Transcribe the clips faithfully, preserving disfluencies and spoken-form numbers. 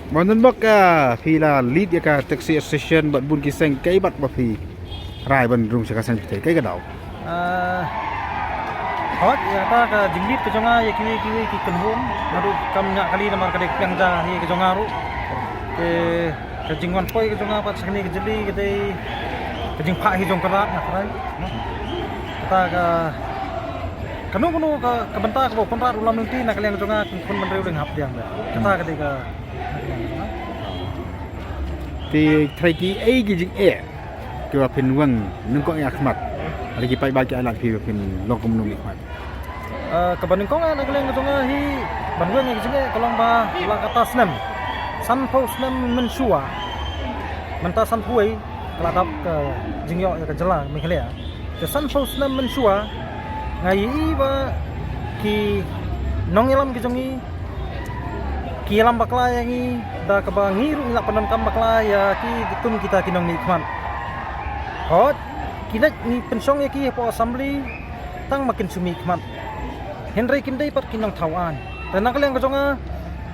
Ban don bok ka phi la lead ïa ka taxi association bad bun ki seng, kaei bad ba phi rai ban rung sha ka seng phi, kaei ka daw? Ah, hot ïa ta ka jinglead ka jong nga ïa kiwei kiwei ki kynhun, naduh kam ñiah kali namar ka dei ka pyrshah hi ka jong nga ruh. Te ka jingwan poi ka jong nga pat sha kane ka jylli ka dei ka jingphah hi jong ka rat nga trai. Kata ka kano kano ka, ka bynta kaba u Conrad u lam lynti na ka liang jong nga, ki khun bynriew dang hap pdiang da. Kata ka dei ka. Te trai ki ei ki jingeh kiba phin weng nyngkong ïa khmat, lada ki paidbah ki ai lad phi ba phin long kum nongmihkhmat? Eh, kaba nyngkong ïa na ka liang ka jong nga hi ban weng ïa ki jingeh ka long ba la kata snem, sanphew snem mynshuwa, mynta sanphew wei ka la dap ka jingïoh ïa ka jylla Meghalaya. Te sanphew snem mynshuwa nga ïohi ba ki nongïalam ki jong ngi ki ïalam bakla ïa ngi da kaba ngi ruh ngi la pyndonkam bakla ïa ki kum kita ki nongmihkhmat. Hooid, ki leit ngi pynshong ïa ki hapoh assembly tang ma kin shu mihkhmat. Hynrei kim dei pat ki nongthaw aiñ. Te na ka liang ka jong nga,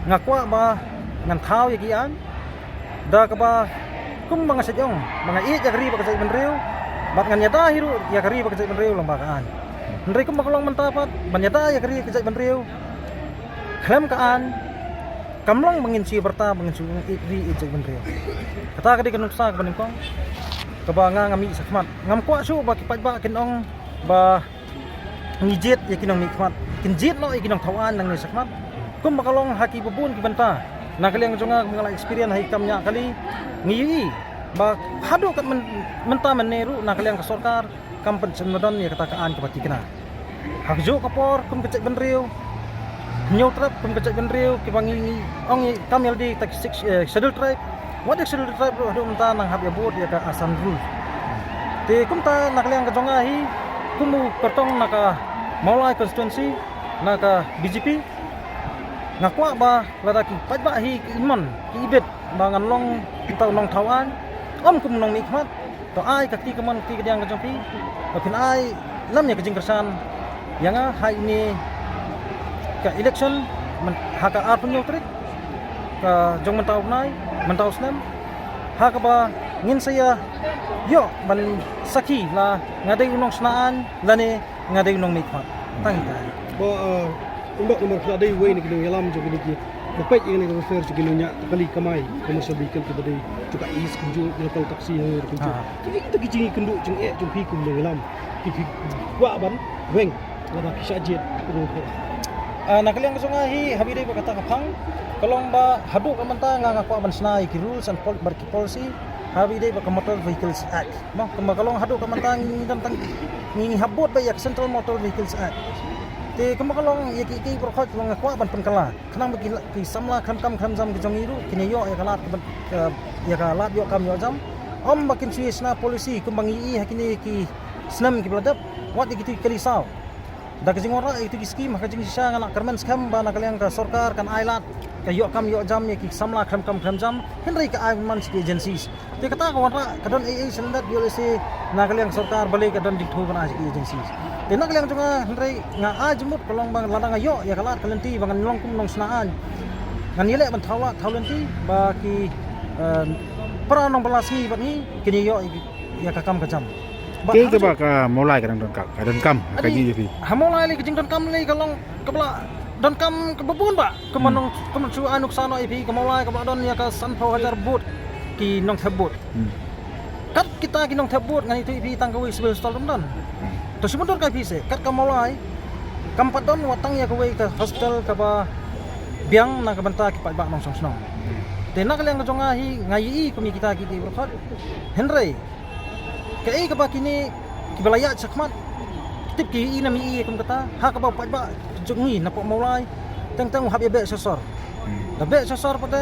nga kwah ba ngan thaw ïa ki aiñ da kaba kumba nga shait ong ba nga ïeit ïa ka ri bad ka jaitbynriew, bad ngan ïada hi ruh ïa ka ri bad ka jaitbynriew lyngba ka aiñ. Hynrei kumba ka long mynta pat, ban ïada ïa ka ri ka jaitbynriew khlem ka aiñ kam long ba ngin shu ïabyrta ba ngin shu ïeit ri ïeit jaitbynriew. Kata ka dei ka nuksa kaba nyngkong kaba nga nga mih shakhmat. Ngam kwah shuh ba ki paidbah kin ong ba ngi jied ïa ki nongmihkhmat, kin jied noh ïa ki nongthaw aiñ nangne shakhmat. Kumba ka long ha kiba bun ki bynta na ka liang jong nga, kumba nga la experience ha ki kam ñiah kali, ngi ïohi ba haduh kat myn-, mynta mynne ruh na ka liang ka sorkar kam pynshong nadon ïa kata ka aiñ kaba tikna. Ha kajuh ka por kum ka jaitbynriew Hynñiewtrep kum ka jaitbynriew kiba ngi, ngi ong i kam ïalade ta ki six, eh, Schedule Tribe. Wat ïa Schedule Tribe ruh haduh mynta nang hap ïa vote ïa ka Assam Rule. Te kumta na ka liang ka jong nga hi, kum u kyrtong na ka Mawlai constituency na ka B J P, nga kwah ba lada ki paidbah hi ki imon ki ibit ba ngan long uta u nongthaw aiñ, ym kum u nongmihkhmat. To ai ka kti kamon, ka kti kadiang ka jong phi, ba phin ai lem ïa ka jingkyrshan ïa nga ha ine ka election myn-, ha ka arphew hynñiew tarik ka jong mynta u bnai, mynta u snem, ha kaba ngin sa ïa ïoh ban sakhi la nga dei u nongshna aiñ lane nga dei u nongmihkhmat. Tang ita. Ba, eh, ym ba namar phi la dei uwei na ki nongïalam jong kine ki, ba peit ïa kane ka welfare jong ki nongñiah kali kamai, commercial vehicle kiba dei jong ka East kumjuh, ki local taxi hangne kumjuh. Ha. Kine kita ki jingïakynduh jingeh jong phi kum nongïalam, ki phi kwah ban weng lada phi shah jied kumno phi. Ah, na ka liang ka jong nga hi, haba ïadei bad kata ka phang, ka long ba haduh ka mynta nga, nga kwah ban shna ïa ki rules and pol-, bad ki policy haba ïadei bad ka Motor Vehicles Act. Mo, kumba ka long haduh ka mynta ngi don tang, ngi, ngi hap bud beit ïa ka Central Motor Vehicles Act. Te kumba ka long ïa ki, ki baroh khoit nga kwah ban pynkylla khnang ba ki, ki samla khlem kam khlem jam ki jong ngi ruh kin ïoh ïa ka lad ka ban, ka, ïa ka lad ïoh kam ïoh jam. Ym ba kin shu ïa shna policy kumba ngi ïohi ha kine ki snem kiba la dep, wat ïa kito ki kali saw. Da ka jingwanrah ïa kito ki skim ha ka jingshisha nga la kyrmen skhem ba na ka liang ka sorkar kan ai lad ka ïoh kam ïoh jam ïa ki samla khlem kam khlem jam, hynrei ka ai man sha ki agencies. Te kata ka wanrah ka don ei ei sha lyndet U L S A na ka liang ka sorkar, balei ka don jingthoh ban ai sha ki agencies. Te na ka liang jong nga, hynrei nga ai jingmut ka long ba lada nga ïoh ïa ka lad ka lynti ba ngan long kum nongshna aiñ, ngan ïaleh ban thaw lad thaw lynti ba ki, eh, para nongbylla sngi bad ngi kin ïoh ïa ki, ïa ka kam ka jam. Ba kaei kaba ka Mawlai ka dang donkam, ka donkam ha ka jingïohi? Ha Mawlai lei ka jingdonkam lei ka long kaba la donkam kaba bun ba. Kumba nong, kumba shu ai nuksa noh ïa phi, ka Mawlai kaba la don ïa ka sanphew hajar vote ki nongthep vote. Hmm. Kat kita ki nongthep vote ngan ïathuh ïa phi tang kawei civil hostel ruh ym don. Hmm. To shu mutdur kai phi seh, kat ka Mawlai kam pat don wat tang ïa kawei ka hostel kaba biang na ka bynta ki paidbah nongshong shnong. Te na ka liang ka jong nga hi nga ïohi kum ïa kita ki, ki baroh khoit. Hynrei kaei kaba kine kiba la ïaid shakhmat, tip ki ïohi ne ym ïohi kum kata, ha kaba u paidbah jong ngi na pok Mawlai teng teng u hap ïa beh sha sor. Hmm. Da beh sha sor pat te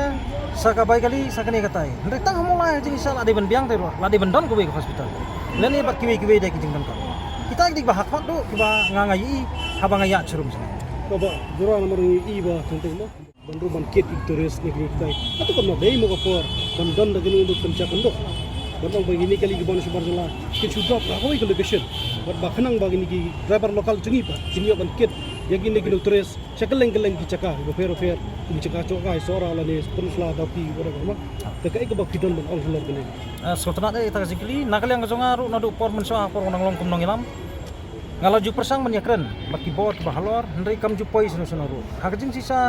sa ka bai kali sa kane katai. Hynrei tang ha Mawlai ha jingshisha la dei ban biang te ruh, la dei ban don kawei ka hospital. Lane bad kiwei kiwei de ki jingdonkam. Kita ki dei ba ha khmat duh kiba nga nga ïohi haba nga ïaid sharum sha. Kaba jura namar ngi ïohi ba teng teng mo. Ban ruh ban kit ïa ki tourist ne kine kitai. Hato kam dei mo ka por ban don da kine ki kynduk kynja kynduk ban ong ba kine kali ki ban sha bar jylla kin shu drop na kawei ka location. Bad ba khnang ba kine ki driver local jong ngi pat kin ïoh ban kit Ïa kine ki nongtrei sha kylleng kylleng ki jaka bapher bapher, ki jaka Jowai, Sohra lane Peninsula, Dawki, whatever, ma. Te kaei kaba phi don ban ong halor kane? Ah, sngewtynnat ïa kata ka jingkylli. Na ka liang ka jong nga ruh naduh por mynshuwa por ba nga dang long kum nongïalam, nga la ju pyrshang ban ïakren bad ki bor kiba halor, hynrei kam ju poi shuh shuh ruh. Ha ka jingshisha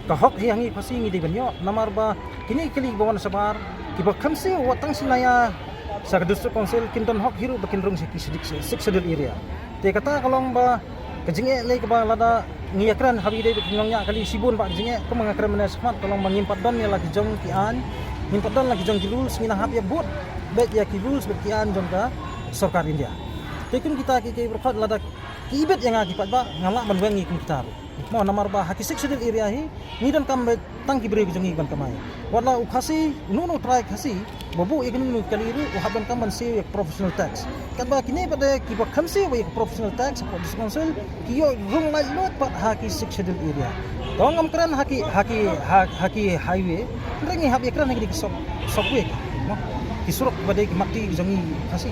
ka hok hi ha ngi Khasi ngi dei ban ïoh, namar ba kine ki kali kiba wan shabar, kiba kham siew wat tang shi naya sha ka District Council, kim don hok hi ruh ba kin rung sha ki Sixth Schedule area. Te kata ka long ba ka jingeh lei kaba lada ngi ïakren ha ba ïadei bad ki nongñiah kali shibun ba ka jingeh, kumba nga kren mynne shakhmat, ka long ba ngim pat don ïa la ki jong ki aiñ, ngim pat don la ki jong ki rules, ngi nang hap ïa bud beit ïa ki rules bad ki aiñ jong ka sorkar India. Te kum kita ki, ki briew khot lada ki ibit ïa nga ki paidbah, nga lah ban weng ïa kum kita ruh. Mo, namar ba ha ki Sixth Schedule area hi ngi donkam beit tang ki briew ki jong ngi ban kamai. Wat la u Khasi, uno uno u trai Khasi ba buh ïa kano kano ka kali ruh u hap donkam ban siew ïa ka professional tax. Katba kine pat de kiba kham siew ïa ka professional tax hapoh District Council ki ïoh rung laitluid pat ha ki Sixth Schedule area. To ngam kren ha ki, ha ki, ha, ha ki highway, hynrei ngi hap ïakren ha kine ki sub, subway, mo, ki surok ba dei ki matti ki jong ngi Khasi.